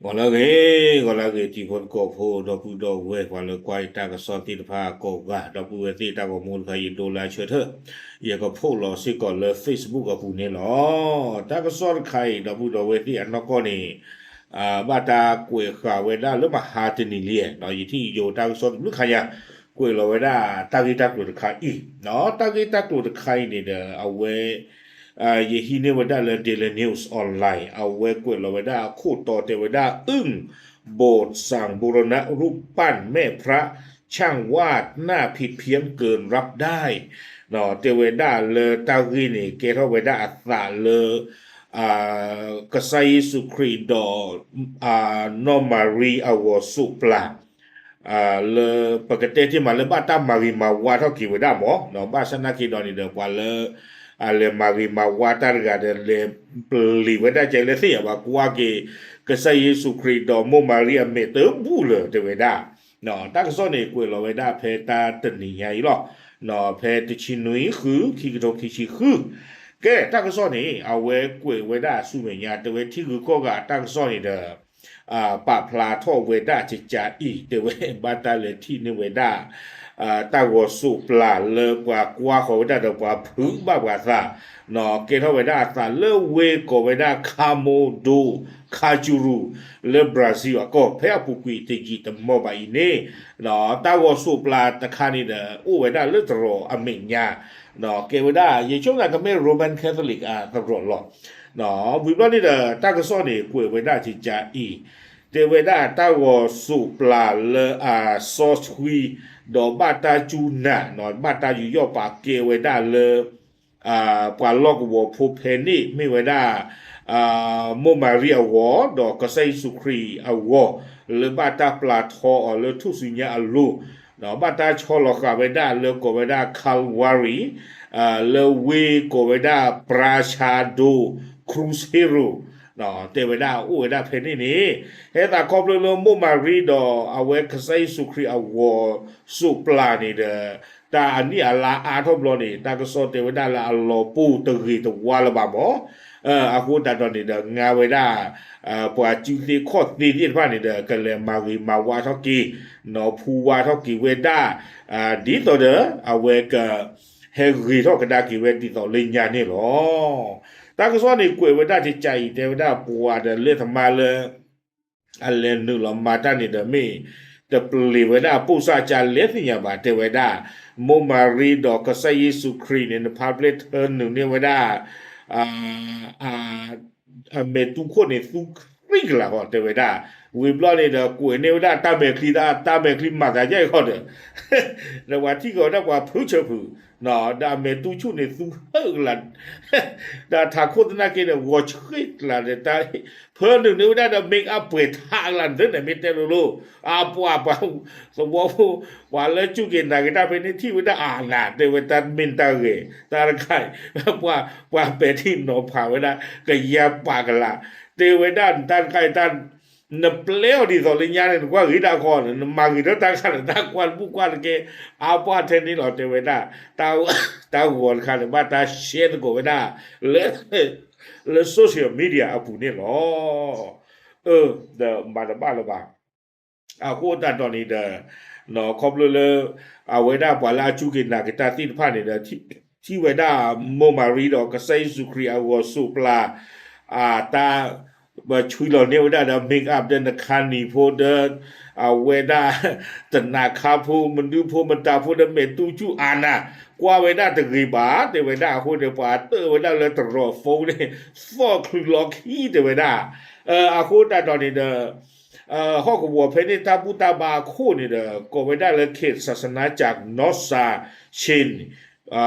ဂီၤလၢအဂ့ၤ, ဂီၤလၢအဂ့ၤ တံၤဖိသကိးဖိ ဒီပုၢ်ဒီဝဲၢ် ပှၤလၢကွၢ်ယတၢ်ကစီၣ်သ့ၣ်တဖၣ်ကိးဂၤ, ဒီပုၢ်ဝဲၢ်သ့ၣ် တၢ်ဂီၤမူတခါအံၤ ယဒိလၢအဆၢထၢၣ်, ယကဖီၣ်လီၤစ့ၢ်ကီးလၢ Facebook အပူၤန့ၣ်လီၤ. တၢ်ကစီၣ်တခါအံၤ ဒီပုၢ်ဒီဝဲၢ်သ့ၣ်အနီၢ်ကီၢ်န့ၣ် ဘၣ်တၢ်ကွဲးဃာ်ဝဲဒၣ်လၢမဟါတနံၤလံ, ယထံၣ်ယိၤတၢ်ကစီၣ်တဘျုးခါညါ ကွဲးလီၤဝဲဒၣ်တၢ်ဂ့ၢ်တၢ်ကျိၤတခါအံၤ, တၢ်ဂ့ၢ်တၢ်ကျိၤတခါအံၤန့ၣ်ဒီး အဝဲ ယဟံးန့ၢ်ဝဲဒၣ်လၢ Daily News Online အဝဲကွဲးလီၤဝဲဒၣ်အခိၣ်တီတဲဝဲဒၣ် อึ้ง โบสถ์สร้างบูรณะรูปปั้นแม่พระช่างวาดหน้าผิดเพี้ยนเกินรับได้ တဲဝဲဒၣ်လၢတၢ်ဂ့ၢ်န့ၣ် ကဲထီၣ်ဝဲဒၣ်အသးလၢ ကစၢ်ယ့ၣ်ၡူးခရံာ်ဒီး နီၢ်မၤရံအဂီၤစိးပျၤ လၢပကတဲတ့ၢ်မးလၢဘၣ်တၢ်မၤဂ့ၤမၤဝါထီၣ်က့ၤဝဲဒၣ်မး, ဘၣ်ဆၣ်နာ်က့ဒီးန့ၣ်ဒီး ပှၤလၢ အလဲၤမၤဂ့ၤမၤဝါတၢ်တဂၤဒီး လဲၤပျံၤဝဲဒၣ်ကလဲၣ်သ့ၣ်ညါဘၣ် ကွၢ်က့ၤ ကစၢ်ယ့ၣ်ၡူးခရံာ်ဒီးမိၢ်မၤရံအမဲာ်တဘူၣ်လၢၤတဲဝဲဒၣ်, တၢ်ကစီၣ်န့ၣ် ကွဲးလီၤဝဲဒၣ်ဖဲတၢ်တနံၤညါအံၤလီၤ. ဖဲတဆံနွံ ဃု ခံကထိခံဆံဃု, ကဲ တၢ်ကစီၣ်န့ၣ် အဝဲကွဲးဝဲဒၣ်ဆူမဲာ်ညါ တဲဝဲထံဂုၤကီၢ်ဂၤအတၢ်ကစီၣ်န့ၣ်ဒီး ပာ်ဖျါထီၣ်ဝဲဒၣ်ကကးအံၤ တဲဝဲဘၣ်တၢ်လဲၤထံၣ်န့ၢ်ဝဲဒၣ် တၢ်ဂီၤစိးပျၤလၢပှၤကွၢ်ဃီၤဝဲဒၣ်ဒီးပှၤဖုးဘၣ်ပှၤသး, ကဲထီၣ်ဝဲဒၣ်အသးလၢဝ့ၢ်ကိးဝဲဒၣ် ခါမိဒိ ခါကရူၢ် လၢ Brazil အကီၢ် ဖဲအပူၤကွံာ်တယံာ်တမီၢ်ဘၣ်အံၤန့ၣ်, တၢ်ဂီၤစိးပျၤတခါန့ၣ်ဒီး အိၣ်ဝဲဒၣ်လၢတရီးအမဲာ်ညါ, ကဲဝဲဒၣ် ယဆိကမိၣ်ကမ့ၢ် Roman Catholic အတရီးလီၤ. ဝံၤဘျီန့ၣ်ဒီး တၢ်ကစီၣ်န့ၣ် ကွဲးဝဲဒၣ်ကကးအံၤ, တဲဝဲဒၣ်တၢ်ဂီၤစိးပျၤလၢအစီဆှံ ဒီးဘၣ်တၢ်စူၢ်နာ် ဘၣ်တၢ်ယူးယီၣ်ပာ်ကဲဝဲဒၣ်လၢ ပှၤလီၢ်ကဝီၤဖိဖဲန့ၣ် မ့ၢ်ဝဲဒၣ် မိၢ်မၤရံအဂီၤ ဒီးကစၢ်ယ့ၣ်ၡူးခရံာ်အဂီၤ လၢဘၣ်တၢ်ပျၤထီအီၤလၢထူၣ်စုညါအလိၤ, ဘၣ်တၢ်ဆီလီၤဃာ်ဝဲဒၣ်လၢကိးဝဲဒၣ် Calvary လၢဝ့ၢ်ကိးဝဲဒၣ် Prado do Cruzeiro တဲဝဲဒၣ်အိၣ်ဝဲဒၣ်ဖဲန့ၣ်န့ၣ်, ဟဲသးခီဖျိလၢမိၢ်မၤရံဒီးအဝဲကစၢ်ယ့ၣ်ၡူးခရံာ်အဂီၤစိးပျၤန့ၣ်ဒီး တၢ်အနံၣ်အလါအါထီၣ်ဘျီန့ၣ် တၢ်ကစီၣ်တဲဝဲဒၣ်လၢအလီၤပှီၢ်တဂ့ၤတဝါလၢၤဘၣ်မး, အဃိသတးဒီးန့ၣ်ဒီး ငါဝဲဒၣ် ပှၤစုသ့ခီၣ်သ့သ့ၣ်တဖၣ်န့ၣ်ဒီး ကလဲၤမၤဂ့ၤမၤဝါထီၣ်က့ၤ, နီၤဖူဝါထီၣ်က့ၤဝဲဒၣ်, ဒ်သိးဒီး အဝဲက ဟဲဂ့ၤထီၣ်ကဒါက့ၤဝဲဒ်သိးလၢညါန့ၣ်လီၤ. တၢ်ကစီၣ်န့ၣ်ကွဲးဝဲဒၣ်ကကးအံၤ တဲဝဲဒၣ်ပှၤဒီးလၢသမါလၢ အလဲၤနုာ်လီၤမၤတၢ်န့ၣ်ဒီး မ့ၢ်တပျ့ၤဝဲဒၣ်ပိၢ်စၢ်ကလဲၣ်သ့ၣ်ညါဘၣ် တဲဝဲဒၣ်, မိၢ်မၤရံဒီးကစၢ်ယ့ၣ်ၡူးခရံာ်န့ၣ် နဖါပျဲၢ်ထၢနုာ်န့ၢ်ဝဲဒၣ် အမဲာ်တူၢ်ခိၣ်န့ၣ် သူဃံကလးဃီ တဲဝဲဒၣ်, ဝံၤဘျီန့ၣ်ဒီး ကွဲးန့ၢ်ဝဲဒၣ်တၢ်မဲာ်ချံ, တၢ်မဲာ်ချံမၤသးယါအံၤဃီဒီး ဒီးပှၤထံၣ်ကီးဝဲဒၣ်ပှၤဖုဆၢဖု, ဒီးအမဲာ်တူၢ်ဆူၣ်န့ၣ် သူဟၢကလး, ဒီးထးခိၣ်သနာ်က့ဒီး ဂီၤဆှ့ကလးဒီး တၢ်ဖၢနုာ်န့ၢ်ဝဲဒၣ်ဒီး make up ပှဲၤထးကလးန့ၣ် မ့ၢ်တဲလိၤလိၤ, အပှၤပှၤ သဝီဖိ ပှၤလၢစူၢ်က့ၤနာ်က့ၤတၢ်ဖဲန့ၣ် ထံၣ်ဝဲဒၣ်အါနၤ တဲဝဲတၢ်မ့ၢ်တၢ်ဂဲၤ, တၢ်တခါအံၤ ပှၤ ပှၤပဲာ်ထံနီၤဖးဝဲဒၣ် ကယၤပာ်ကလး, တဲဝဲဒၣ်တၢ်တခါအံၤ တၢ် နပျဲအီၤဒ်သိးလၢညါန့ၣ် နကွၢ်ဂ့ၤတၢ်ခီန့ၣ် နမၤဂ့ၤထီၣ်တၢ်ခါန့ၣ် တၢ်ကွၢ်တဘူၣ်ကွၢ်တကဲ အါပှၢ်ထဲန့ၣ်လီၤ တဲဝဲဒၣ်, တၢ်ဂီၤတခါန့ၣ် ဘၣ်တၢ်ရှဲသကိးဝဲဒၣ် လၢ လၢ social media အပူၤန့ၣ်လီၤ. ဒီးမၤတဘၣ်လၢၤဘၣ်. အဃိသတးဒီးန့ၣ်ဒီး ခီဖျိလၢ အဝဲဒၣ်ပှၤလၢအစူၢ်က့ၤနာ်က့ၤတၢ်သ့ၣ်တဖၣ်န့ၣ်ဒီး ထံၣ်ဝဲဒၣ်မိၢ်မၤရံဒီးကစၢ်ယ့ၣ်ၡူးခရံာ်အဂီၤစိးပျၤ အတၢ် ပဆှံလီၤန့ၢ်ဝဲဒၣ်ဒီး make up ဒီး နခါနံၤဖိဒီး အဝဲဒၣ် တနၤခါဖိ မနုၤဖိမတၤဖိဒီး မဲာ်တူၢ်ဆူၣ်အါနၤ ကွၢ်ဝဲဒၣ်တဂ့ၤဘၣ် တဲဝဲဒၣ်အဃိန့ၣ် ပှၤတၢၣ်ဝဲဒၣ်လၢတရီးဖိန့ၣ် သီၣ်ချုးလီၤခံ တဲဝဲဒၣ်. အဃိသတးဒီးန့ၣ်ဒီး ဟီၣ်ကဝီၤဖဲန့ၣ် တၢ်ဘူၣ်တၢ်ဘါအခိၣ်န့ၣ်ဒီး ကိးဝဲဒၣ်လၢ ခေတ်ศาสนาจาก North Star Chin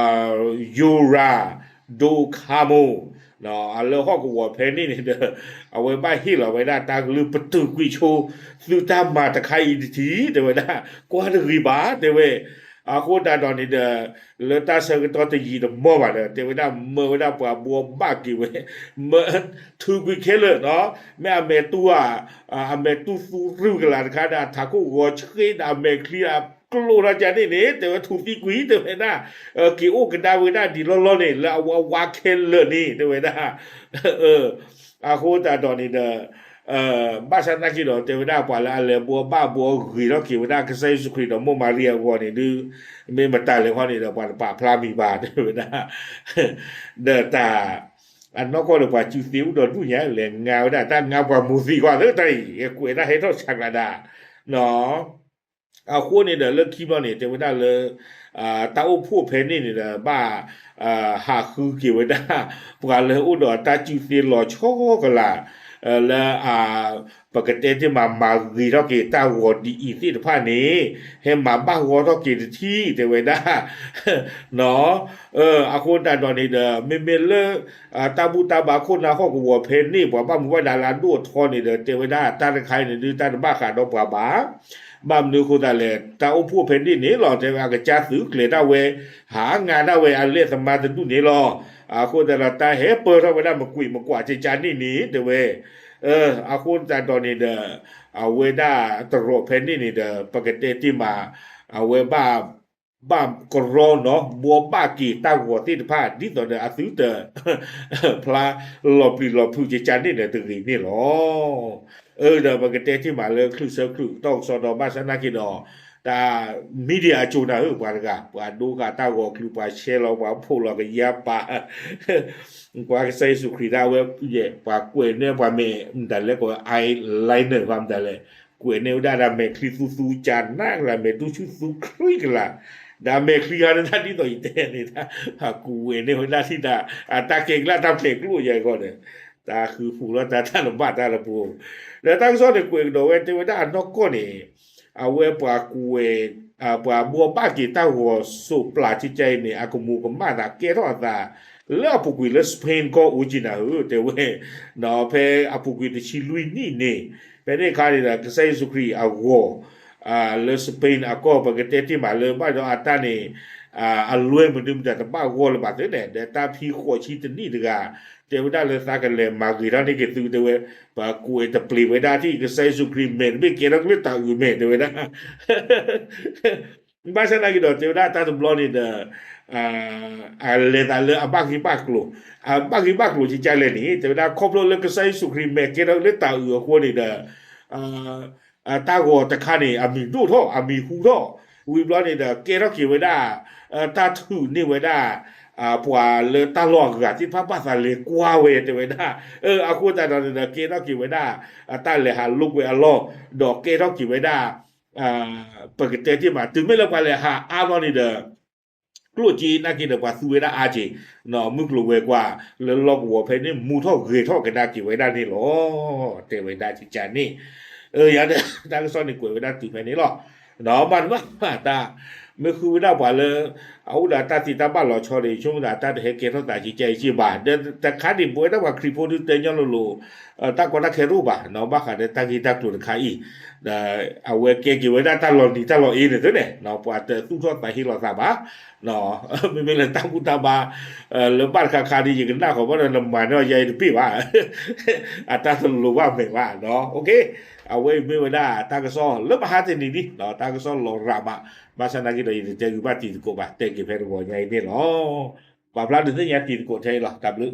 Yura Do Kamo လၢဟီၣ်ကဝီၤဖဲန့ၣ်န့ၣ်ဒီး အဝဲဘၣ်ဟ့ၣ်လီၤဝဲဒၣ်တၢ်ကလုၢ်ပတုာ်ကွံာ်ဆိ သုတၢ်မၤတခါအံၤတထံၣ် တဲဝဲဒၣ် ကွၢ်တဂ့ၤဘၣ် တဲဝဲ. အဃိသတးဒီးန့ၣ်ဒီး လၢတၢ်ဆၢကတီၢ်တယံာ်တမီၢ်ဘၣ်ဒီး တဲဝဲဒၣ်မၢဝဲဒၣ်ပှၤဘှီဘၣ်က့ၤဝဲ မၢထုးကွံာ်ခဲလၢာ်နီၤ မ့ၢ်အမဲာ်တူၢ်ဧါ အမဲာ်တူၢ်သူရုၢ်ကလာ်တခါဒီး အထးခိၣ်ဂီၤဆှ့ဒီး အမဲာ်ချံအကျိၣ်ထီၣ်ကန့ၣ်န့ၣ် တဲဝဲထူးသံကွံာ် တဲဝဲဒၣ် က့ၤအိၣ်ကဒါဝဲဒၣ်ဒ်လီၢ်လီၢ်န့ၣ် လၢအဝဲဝါခဲလၢာ်န့ၣ် တဲဝဲဒၣ်. အဃိသတးဒီးန့ၣ်ဒီး ဘၣ်ဆၣ်သနာ်က့ဒီး တဲဝဲဒၣ်ပှၤလၢအလဲၤဘှီဘၣ်ဘှီဂ့ၤထီၣ်က့ၤဝဲဒၣ်ကစၢ်ယ့ၣ်ၡူးခရံာ်ဒီးမိၢ်မၤရံအဂီၢ်န့ၣ်ဒုး မ့ၢ်မတၤလဲၣ်ခီန့ၣ်ဒီး ပှၤတပာ်ဖျါမံၤဘၣ် တဲဝဲဒၣ် ဒီးတၢ် အနီၢ်ကီၢ်ဒီးပှၤစုသ့အိၣ်ဒီးဒူၣ်ညါ လဲၤငါဝဲဒၣ်တၢ်ငါပှၤမိၢ်သံကွၢ်သၢတၢ်အံၤ ကွဲးတၢ်ဟဲထီၣ်ဆးကျးဒၣ် အဃိန့ၣ်ဒီးလၢခံဘျီန့ၣ် တဲဝဲဒၣ်လၢ တၢ်အိၣ်ဖှိၣ်ဖဲန့ၣ်န့ၣ်ဒီး ဘၣ် ဟးဃုက့ၤဝဲဒၣ် ပှၤလၢအအိၣ်ဒီးတၢ်စုသ့လီၤဆီကလာ် လၢ ပကတဲတ့ၢ်မး မၤဂ့ၤထီၣ်က့ၤတၢ်ဂီၤဒ်အံၤသ့ၣ်တဖၣ်န့ၣ် ဟဲမၤဘၣ်ဂီၤထီၣ်က့ၤတထံၣ် တဲဝဲဒၣ် အဃိသတးဒီးန့ၣ်ဒီး မ့မ့ၢ်လၢ တၢ်ဘူၣ်တၢ်ဘါခိၣ်နၢ်ဟီၣ်ကဝီၤဖဲန့ၣ် ပှၤဘၣ်မူဘၣ်ဒါလၢအဒိၣ်အထီန့ၣ်ဒီး တဲဝဲဒၣ်တၢ်တခါအံၤန့ၣ်ဒုး တၢ်တဘၣ်ဃးဒီးပှၤဘၣ်. ဘၣ်မနုၤအဃိသတးလဲၣ် တၢ်အိၣ်ဖှိၣ်ဖဲန့ၣ်န့ၣ်လီၤ တဲဝဲအကစၢ်သုးကျဲၤဒၣ်ဝဲ ဟးငါဒၣ်ဝဲအလဲၢ်သမါတဒူၣ်န့ၣ်လီၤ. အဃိသတးဒီးတၢ်ဟဲပၢၢ်ထီၣ်ဝဲဒၣ်မကွံာ်မကွၢ်ကကါန့ၣ်န့ၣ် တဲဝဲ အဃိသတးဒီးန့ၣ်ဒီး အဝဲဒၣ်တရီးဖဲန့ၣ်န့ၣ်ဒီး ပကတဲတ့ၢ်မး အဝဲဘၣ် ဘၣ်ကရီနီၤ ဘှီဘၣ်က့ၤတၢ်ဂီၤသ့ၣ်တဖၣ် ဒ်သိးဒီးအသုတ ဖျါလီၤပျံၤလီၤဖုးကကါန့ၣ်ဒီးတဂ့ၤန့ၣ်လီၤ. အၢ ဒီးပကတဲတ့ၢ်မးလၢချုးဆၢချုးတီၢ်ကစီဒီး ဘၣ်ဆၣ်သနာ်က့ဒီး တၢ် media အစိၤနၤဧၢ ပှၤတဂၤ ပှၤဒိဃာ်တၢ်ဂီၤချုး ပှၤဆဲးလီၤ ပှၤဖိးလီၤကယါပာ် ပှၤကစၢ်ယ့ၣ်ၡူးခရံာ်ဒၣ်ဝဲ ပှၤကွဲးန့ၢ်ပှၤမဲာ် မတၤလဲၣ်ကိး eyeliner ဘၣ်မတၤလဲၣ် ကွဲးန့ၢ်ဝဲဒၣ်ဒီးမဲာ်ချံသူသူကနးကလၤ မဲာ်တူၢ်ဆူၣ်သူချံကလၤ ဒီးမဲာ်ချံဟါန့ၣ်တၢ်ဒ်သိးယတဲန့ၣ် ကွဲးန့ၢ်ဝဲဒၣ်ထံၣ်တၢ် အတၢ်ကဲကျၢ်တၢ်ဖျဲးကျိၣ်ယဲၢ်ဂီၢ်ဒီး တၢ်ဃုဖှူလီၤတၢ်တၢ်လၢဘၣ်တၢ်လၢပူၤ ဒီးတၢ်ကစီၣ်န့ၣ်ကွဲးကဒီးဝဲတဲဝဲဒၣ်အနီၢ်ကီၢ်န့ၣ် အဝဲပှၤကွဲး ပှၤဘှီဘၣ်က့ၤတၢ်ဂီၤစိးပျၢ်ကကါအံၤန့ၣ် အကမူၤကမၣ်သးကဲထီၣ်အသး လၢအပူၤကွံာ်လၢ Spain ကီၢ်အိၣ်ကံနၤဧၢ တဲဝဲ ဖဲအပူၤကွံာ်တဆံလွံၢ်နံၣ်န့ၣ် ဖဲန့ၣ်အခါန့ၣ်ဒီး ကစၢ်ယ့ၣ်ၡူးခရံာ်အဂီၤ လၢ Spain အကီၢ် ပကတဲတ့ၢ်မးလၢဘၣ်ဒီးအတၢ်န့ၣ် အလွဲမနုၤမတၤတဘၣ်ဂီၢ်လၢၤဘၣ်သ့န့ၣ် ဒီးတၢ်ဖံးဃိးဆံတနံၣ်တဂၤ တဲဝဲဒၣ်လၢသးကလဲၤမၤဂ့ၤထီၣ်န့ၢ်က့ၤသု တဲဝဲ ပှၤကွဲးတပျ့ၤဝဲဒၣ်ထံၣ် ကစၢ်ယ့ၣ်ၡူးခရံာ်မဲာ်တဘ့ၣ်ကဲထီၣ်ကလၢတၢ်အုးမဲာ် တဲဝဲဒၣ် ဘၣ်ဆၣ်သနာ်က့ဒီး တဲဝဲဒၣ်တၢ်တဘျီန့ၣ်ဒီး အလဲၤသးလၢအဘၣ်ဂ့ၢ်ဘၣ်ကျိၤ အဘၣ်ဂ့ၢ်ဘၣ်ကျိၤကကါလဲၣ်န့ၣ် တဲဝဲဒၣ် ခီဖျိလၢကစၢ်ယ့ၣ်ၡူးခရံာ်မဲာ်ကဲထီၣ်လၢတၢ်အုးအဃိန့ၣ်ဒီး တၢ်ဂီၤတခါန့ၣ် အမံၤဒိၣ်ထီၣ် အမံၤဟူထီၣ် ဝံၤဘျီန့ၣ်ဒီး ကဲထီၣ်က့ၤဝဲဒၣ် တၢ်ထုးန့ၢ်ဝဲဒၣ် ပှၤလၢတၢ်လီၢ်အဂၤသ့ၣ်တဖၣ်ဘၣ်သးလဲၤကွၢ်ဝဲ တဲဝဲဒၣ် အဃိသတးဒီးန့ၣ်ဒီး ကဲထီၣ်က့ၤဝဲဒၣ် တၢ်လဲၤဟးလိာ်ကွဲအလီၢ် ဒီးကဲထီၣ်က့ၤဝဲဒၣ် ပကတဲတ့ၢ်မး တုၤမ့ၢ်လၢပှၤလဲၤဟးအါဘျီန့ၣ်ဒီး ကျိၣ်စ့နာ်က့ဒီး ပှၤသူဝဲဒၣ်အါက့ၤ မုၢ်ကျိၤဝဲၤကွာ် လၢလီၢ်ကဝီၤဖဲန့ၣ် မူထီၣ်ဂဲၤထီၣ်ကဒါက့ၤဝဲဒၣ်န့ၣ်လီၤ. တဲဝဲဒၣ်ကကါန့ၣ် ယၤဒီး တၢ်ကစီၣ်န့ၣ်ကွဲးဝဲဒၣ်တုၤဖဲန့ၣ်လီၤ. မ့ၢ်တဘၣ်တၢ် မ့ၢ်ဃုဝဲဒၣ်ပှၤလၢ အအိၣ်ဒီးတၢ်သ့တၢ်ဘၣ်လီၤဆီဒီး ယဆိကမိၣ်သးတၢ်တဟဲကဲထီၣ်သးကကါအံၤက့ဘၣ် ဒီးတခါန့ၣ် ပဝဲဒၣ်ပှၤခရံာ်ဖိဒုးတဲညီလိၤလိၤ တၢ်ကီတၢ်ခဲတအိၣ်ဘၣ် ဘၣ်ဃးဒီးတၢ်ဂ့ၢ်တၢ်ကျိၤတခါအံၤ အဝဲကဲက့ၤဝဲဒၣ်တၢ်လီၤနံၤတၢ်လီၤအ့န့ၣ်သ့န့ၣ် ပှၤတသူၣ်ထီၣ်သးဟ့လီၤသးဘၣ် မ့မ့ၢ်လၢတၢ်ဘူၣ်တၢ်ဘါ လၢဘၣ်တခါခါဒီး ယကနၣ်ဃီၤဘၣ်ဒီး နမၤန့ၢ်အီၤယၤအံၤတဘ့ၣ်ဘၣ် အတၢ်တလိၤဘၣ်မဲာ်ဘၣ် အဝဲအံၤမ့ၢ်ဝဲဒၣ်တၢ်ကစီၣ်လၢမဟါတနံၤလံ တၢ်ကစီၣ်လီၤရၤမး ဘၣ်ဆၣ်သနာ်က့ဒီး ယတတဲဂုာ်ဘၣ်တံၤသကိးဘၣ် တဲက့ၤဖဲတဂီၤညါအံၤန့ၣ်လီၤ. ပာ်ဖျါဒုးသ့ၣ်ညါတံၤသကိးထဲအံၤလီၤ တၢ်ဘျုး